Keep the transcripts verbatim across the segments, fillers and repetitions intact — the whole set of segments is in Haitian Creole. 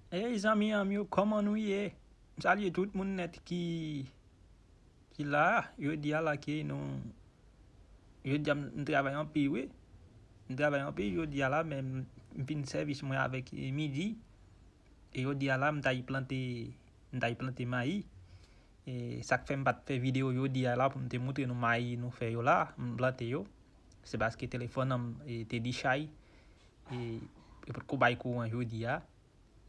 Hey zanmi an m yo, kòman nou ye? M salye tout moun nèt ki ki la. Jodi a la ke nou jodi a m travay anpil wi. M travay anpil jodi a la, men m fin sèvis mwen avèk midi. E jodi a la m t al plante m t al plante mayi. E sa k fè m pa t fè videyo jodi a la pou m te montre nou mayi nou fè yo la, m plante yo. Se paske telefòn an m te dechay. E e potko bay kouran jodi a.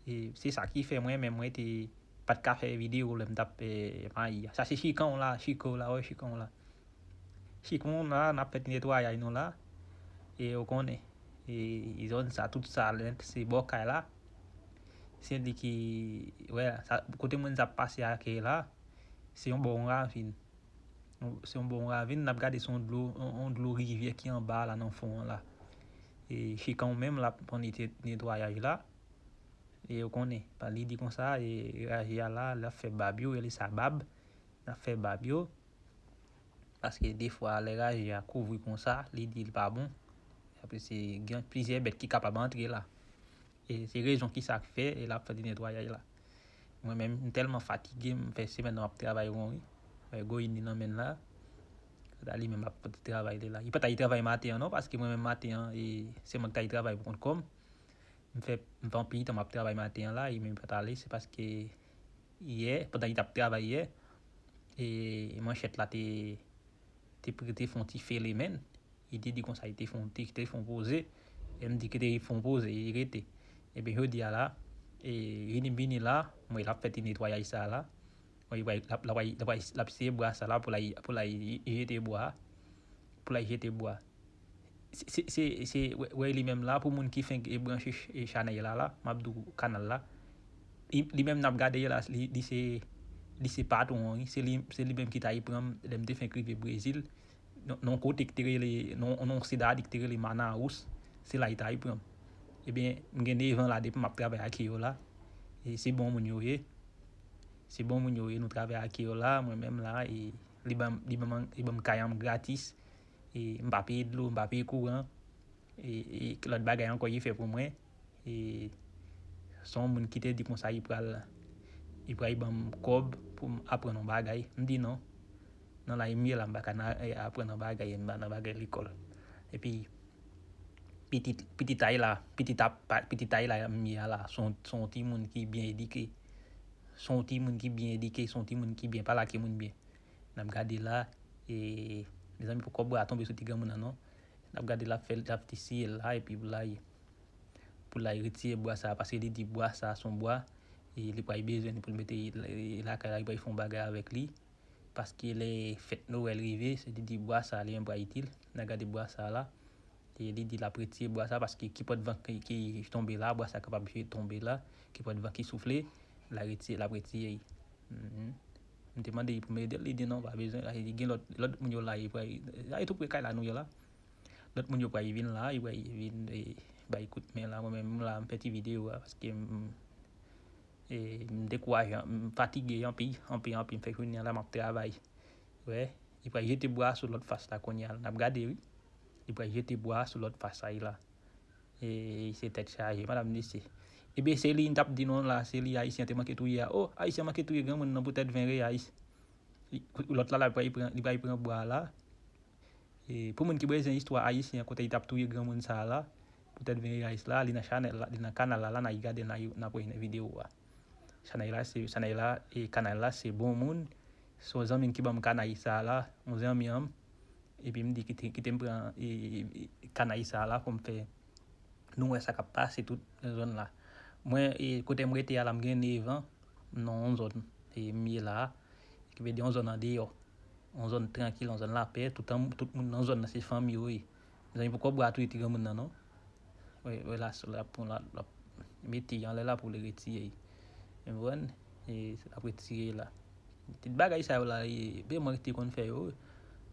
E se sa ki fè mwen menm mwen te pa t ka fè videyo lè m t ap fè mayi a. Sa se chikan w la, chikan w la, wè chikan w la. Chikan w la, n ap fè ti netwayaj nou la. E ou konnen, e zòn sa, tout sa lent se bò kay la. Se li ki, wè, sa, kote mwen t ap pase ak la, se yon bò yon ravin. Se yon bò yon ravin, n ap gade se yon dlo, yon dlo rivyè ki anba la nan fon an la. E chikan w menm l ap fè netwayaj la. E ou konnen, pa li di konsa, e raje a la, l ap fè bab yo, rele sa bab. L ap fè bab yo. Paske defwa, lè raje a kouvri konsa, li di l pa bon. Apre se gen plizyè bèt ki kapab antre la. E se rezon ki sa k fè, e l ap fè ti netwayaj la. Mwen menm, m tèlman fatige, m fè semèn nan m ap travay won wi. Wè, goyin li nan men l la. Kanta li menm ap fè ti travay li la. Li pa t al travay maten an non, paske mwen menm maten an, e se mwen ki t al travay pou kont kò m. M fè, m fè anpil tan m ap travay maten an la, e menm pa t ale, se paske yè, pandan li t ap travay yè, e manchèt la te, te, te fè yon ti fele menn. Li te di konsa, li te fè yon, te, te fè yon poze. E m di kite li fè yon poze, li rete. Ebyen jodi a la, e vini m vini la, m wè l ap fè ti netwayaj sa la. Mwen, li pral, l ap, l ap, l ap, l ap siye bwa sa la pou l al, pou l al jete bwa. Pou l al jete bwa. Se, se, se, se, wè, wè li menm la, pou moun ki fenk e branche ch- e chanèl la, la, m ap di w kanal la. Li, li menm n ap gade la, li, li se, li se patwon an, wi. Se li, se li menm ki t al pran m, lè m te fenk rive Brezil. Nan, nan yon kote ki te rele, nan, nan yon sidadi ki te rele Manaus, se la li t al pran m. Ebyen, m gen nèf an la depi m ap travay ak yo la. E se bon moun yo ye. Se bon moun yo ye, nou travay ak yo la, mwen menm la, e li ban m, li ban m, li ban m kay an m gratis. E m pa peye dlo, m pa peye kouran. E, e lòt bagay ankò li fè pou mwen. E se yon moun ki te di konsa li pral, li pral ban m kòb pou m aprann yon bagay. M di non. Nan la m ye la, m pa ka nan, e, aprann yon bagay, m pa nan bagay lekòl. Epi, pitit, pitit ay la, pitit ap, pa- pitit ay la m ye a la, se yon, se yon timoun ki byen edike. Se yon timoun ki byen edike, se yon timoun ki byen pale ak moun byen. N ap gade la, e, mezanmi, pou kòb bwa a tonbe sou ti granmoun nan non. N ap gade l ap fè, l ap te siye l la, epi pou l al, pou l al retire bwa sa, paske li di bwa sa se yon bwa, e li pral bezwen li pou l mete l lakay la, li pral fè yon bagay avèk li. Paske lè fèt Nwèl rive, se li di bwa sa, li menm pral itil. N a gade bwa sa la. E li di l ap retire bwa sa, paske kinpòt van ki, ki tonbe la, bwa sa kapab tonbe la, kinpòt van ki soufle, l a retire, l ap retire l. Mhm. M te mande li pou m ede l, li di non, pa bezwen, la, li gen lòt, lòt moun yo la, li pral, la, li tou pre kay la nou ye la. Lòt moun yo pral vin la, yo pral vin, e, bay kout men la. Mwen menm la, m fè ti videyo a, paske m, e, m dekouraje, m fatige anpil, anpil, anpil. M fè jounen an la, m ap travay. Wè, li pral jete bwa sou lòt fas la kounye a. N ap gade, wi. Li pral jete bwa sou lòt fas la, la. E se tèt chaje, madanm mesye. Ebyen, se li, m t ap di nou la, se li Ayisyen te manke touye a. O, Ayisyen manke touye granmoun nan poutèt ven reyais. Li- Lòt la, la, li pral pran, li pral pran bwa la. E pou moun ki bezwen istwa ayisyen an, kote li t ap touye granmoun sa a la, poutèt ven reyais la, li nan chanèl la, li nan kanal la, la, n a gade, n a, n ap wè nan videyo a. Chanèl la, se, chanèl la, e kanal la, se bon moun. Se yon zanmi m ki ban m kanal sa a la, yon zanmi an m. Epi m di, kite, kite m pran, e, e, e, kanal sa a la pou m fè nou wè sa k ap pase tout nan zòn la. Mwen, e, kote m rete a la, m gen nèf an, m nan yon zòn, e, m ye la a, ki vle di yon zòn andeyò, yon zòn trankil, yon zòn lapè, tout an, tout moun nan zòn nan se fanmi yo ye. Mezanmi, poko bwa touye ti granmoun nan non. Wè, wè la, la, pou la, la, mete anlè la pou l retire. Ou konprann? E, l ap retire la. Ti bagay sa yo la, e, byen mwen te konn fè yo.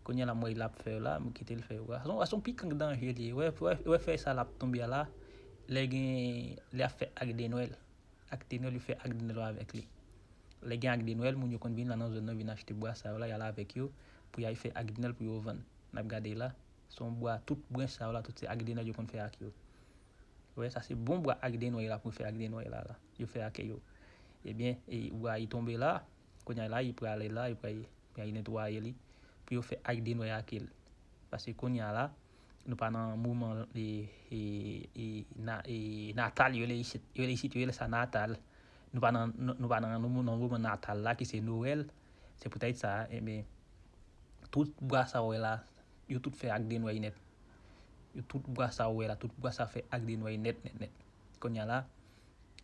Kounye a la, m wè l ap fè yo la, m kite l fè yo. A se yon, a se yon pikan danje li ye. Wè, wè, wè fèy sa l ap tonbe a la. Lè gen, lè ap fè ak de Nwèl. Ak de Nwèl, yo fè ak de Nwèl avèk li. Lè gen ak de Nwèl, moun yo konn vin la nan zòn nan, vin achte bwa sa yo la, y al avèk yo, pou y al fè ak de Nwèl pou yo vann. N ap gade la, se yon bwa, tout branch sa yo la, tout se ak de Nwèl yo konn fè ak yo. Wè, sa se bon bwa ak de nwè la pou fè ak de nwè la, la. Yo fè ak yo. Ebyen, e bwa a tonbe la, kounye a la, li prale la, li prale, li prale netwaye li, pou yo fè ak de nwè ak li. Paske kounye a la, nou pa nan moman e, e, e, na, e, natal, yo rele isit, yo rele isit, yo rele sa natal. Nou pa nan, nou, nou pa nan, nan moman natal la, ki se Nwèl. Se poutèt sa, ebyen, tout bwa sa w wè la, yo tout fè ak de nwè nèt. Yo tout bwa sa w wè la, tout bwa sa fè ak de nwè nèt, nèt, nèt. Kounye a la,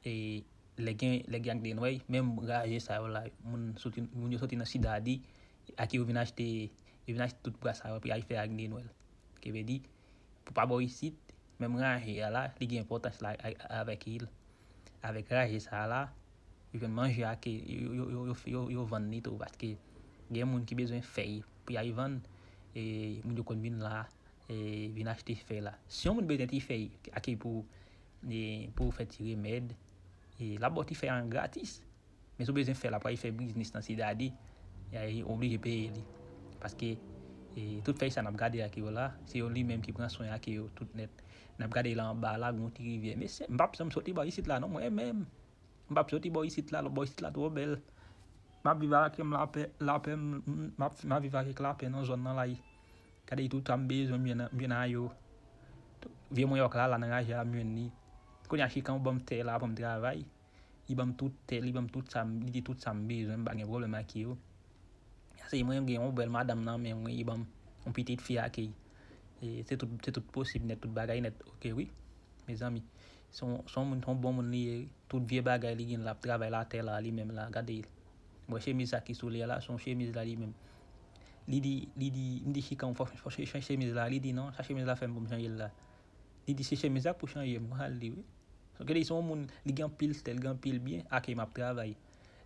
e, lè gen, lè gen ak de nwè, menm raje sa yo la, moun soti, moun yo soti nan Sidadi, ak yo vin achte, yo vin achte tout bwa sa yo, pou y al fè ak de nwè. Ki vle di, pou pa bò isit, menm raje a la, li gen enpòtans la a, avèk li. Avèk raje sa a la, yo jwenn manje ak, yo, yo, yo, yo, yo, yo vann li tou, paske gen moun ki bezwen fèy pou y al vann, e moun yo konn vin la, e vin achte fèy la. Si yon moun bezwen ti fèy, ak pou, e pou fè ti remèd, e l ap ba w ti fèy an gratis. Men si w bezwen fè l, l ap al fè biznis nan Sidadi, e oblije peye li. Paske, e, tout fèy sa n ap gade ak yo la, se yo li menm ki pran swen ak yo tout nèt. N ap gade la anba la, gon ti rivyè. Mesye, m p ap janm soti bò isit la non, mwen menm. M p ap soti bò isit la, bò isit la twò bèl. M ap viv avèk m lapè, lapè, m, m, m ap, m ap viv avèk lapè nan zòn nan la. Gade tout sa m bezwen, m jwenn, m jwenn a yo. Vye manyòk la, la nan raje a, m jwenn li. Kounye a, Chikan ban m tè la pou m travay. Li ban m tout tè, li ban m tout sa, m- li di tout sa m bezwen, m pa gen pwoblèm ak yo. Se mwen, m gen yon bèl madanm nan men mwen, li ban m yon pitit fi ak li. E, se tout, se tout posib nèt, tout bagay nèt, oke wi. Mezanmi, se yon, se yon moun, se yon bon moun li ye, wi. Tout vye bagay li gen, l ap travay latè la, li menm la, gade l. Mwen, chemiz sa ki sou li a la, se yon chemiz la li menm. Li di, li di, m di, Chikan, fò, fò chanje chemiz la, li di, non, sa chemiz la fè m pou m chanje l la. Li di, se chemiz la pou chanje, m pral li, wi. Donk, li se yon moun, li gen anpil tè, li gen anpil byen, ak li m ap travay.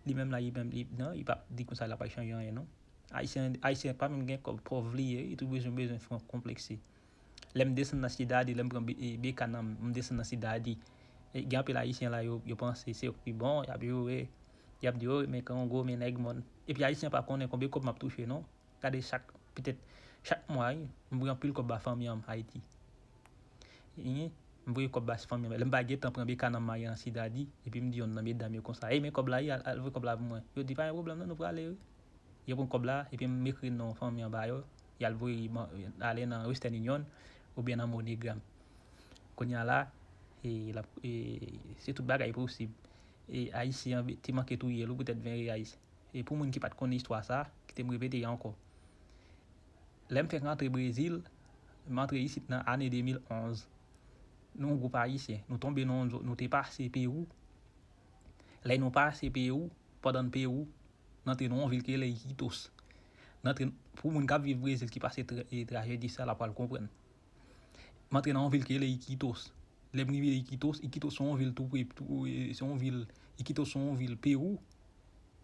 Li menm la, li menm, li, non, li p ap di konsa, l ap al chanje anyen, non. Ayisyen, Ayisyen pa menm gen kòb, pòv li ye, li tou bezwen, bezwen fè konplekse. Lè m desann nan Sidadi, lè m pran be- e, beka nan m, m desann nan Sidadi. E, gen anpil Ayisyen la, yo, yo panse se yo k pi bon, y ap joure, y ap di, o, men Kongo, men nèg mòn. Epi Ayisyen pa konnen konbyen kòb m ap touche, non. Gade chak, petèt, chak mwa, wi, m voye anpil kòb ba fanmi an Ayiti. Wi, m voye kòb ba fanmi an. Lè m pa gen tan pran beka nan m ale nan Sidadi, epi m di yonn nan medam yo konsa, ey, men kòb la, wi, al, al voye kòb la pou mwen. Yo di, pa gen pwoblèm, non, nou prale, wi. Yo pran kòb la, epi m ekri non fanmi an ba yo, y al voye man- ale nan Western Union oubyen nan MoneyGram. Kounye a la, e, l ap- e, se tout bagay posib. E, Ayisyen an te manke touye l, wi, poutèt ven reyais. E pou moun ki pa t konn istwa sa, kite m repete ankò. Lè m fèk rantre Brezil, m antre isit nan ane de mil onz. Nou yon gwoup ayisyen, nou tonbe nan yon zòn, nou te pase Pewou. Lè nou pase Pewou, pandan n Pewou, n antre nan yon vil ki rele Iquitos. N antre, pou moun k ap viv Brezil ki pase tra- e trajedi sa, l ap pral konprann. M antre nan yon vil ki rele Iquitos. Lè m rive Iquitos, Iquitos se yon vil tou pre, tou, e, se yon vil, Iquitos se yon vil Pewou.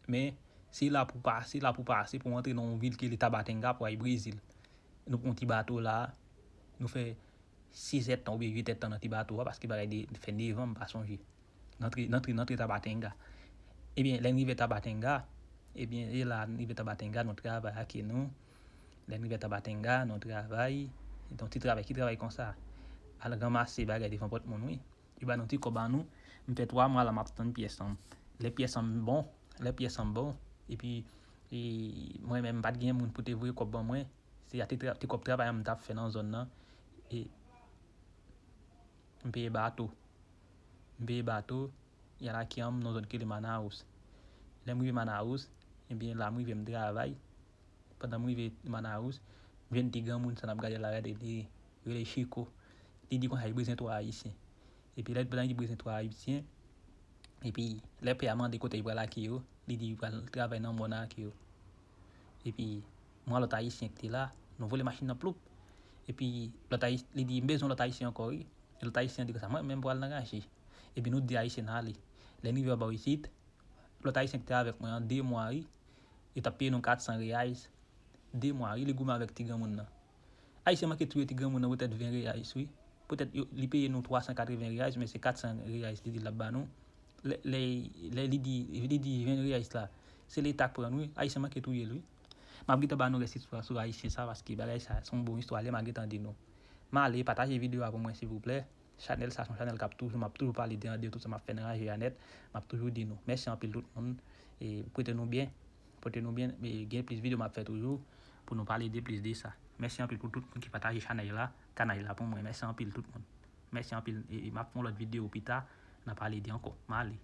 Men, se la pou pase, la pou pase, pou antre nan yon vil ki rele Tabatinga, pou al Brezil. Nou pran yon ti bato la, nou fè sis èdtan oubyen uit èdtan nan ti bato a, paske bagay de fè nèf an, m pa sonje. N antre, n antre, n antre Tabatinga. Ebyen, lè n rive Tabatinga, ebyen, e la n rive Tabatinga, nou travay ak nou. Lè n rive Tabatinga, nou travay. Donk, ti travay, ki travay konsa? Al ranmase bagay devan pòt moun, wi. Yo ba nou ti kòb an nou. M fè twa mwa la, m ap tann pyès an m. Lè pyès an m bon, lè pyès an m bon, epi, e, mwen menm, m pa t gen moun pou te voye kòb ban mwen. Se a ti tra- ti kòb travay an m t ap fè nan zòn nan. E m peye bato. M peye bato, y al ak an m nan zòn ki rele Manaus. Lè m rive Manaus, ebyen, la m rive m travay. Pandan m rive Manaus, m jwenn ti granmoun sa n ap gade la, gade li rele Chiko. Li di konsa li bezwen twa ayisyen. Epi lè pandan li bezwen twa ayisyen, epi lè pè a mande kote li pral ak yo, li di li pral travay nan mòn ak yo. Epi m wè lòt ayisyen ki te la, nou vole machin nan ploup. Epi lòt ayis- li di, "M bezwen lòt ayisyen ankò, wi." E lòt ayisyen an di konsa, "Mwen menm pral nan raje." Epi nou de ayisyen n ale. Lè n rive anba isit, lòt ayisyen ki te avèk mwen an, de mwa, wi, yo t ap peye nou kat san reais. De mwa, wi, li goumen avèk ti granmoun nan. Ayisyen manke touye ti granmoun nan poutèt ven reais, wi. Poutèt yo- li peye nou twa san katreven reais, men se kat san reais li di l ap ba nou. Lè, lè, lè li di, li di ven reais la, se Leta k pran l, wi. Ayisyen manke touye l, wi. M ap gentan ba nou rès istwa sou Ayisyen sa, paske bagay sa, se yon bon istwa, lè m a gentan di nou. M ale, pataje videyo a pou mwen, silvouplè. Chanèl sa se yon chanèl k ap toujou, m ap toujou pale de, de tout sa m ap fè nan raje a nèt. M ap toujou di nou mèsi anpil tout moun. E, pote nou byen. Pote nou byen. E, gen plis videyo m ap fè toujou pou nou pale de plis de sa. Mèsi anpil pou tout moun ki pataje chanèl la, kanal la pou mwen. Mèsi anpil tout moun. Mèsi anpil. E, e m ap fè yon lòt videyo pita. N a pale de ankò. M ale.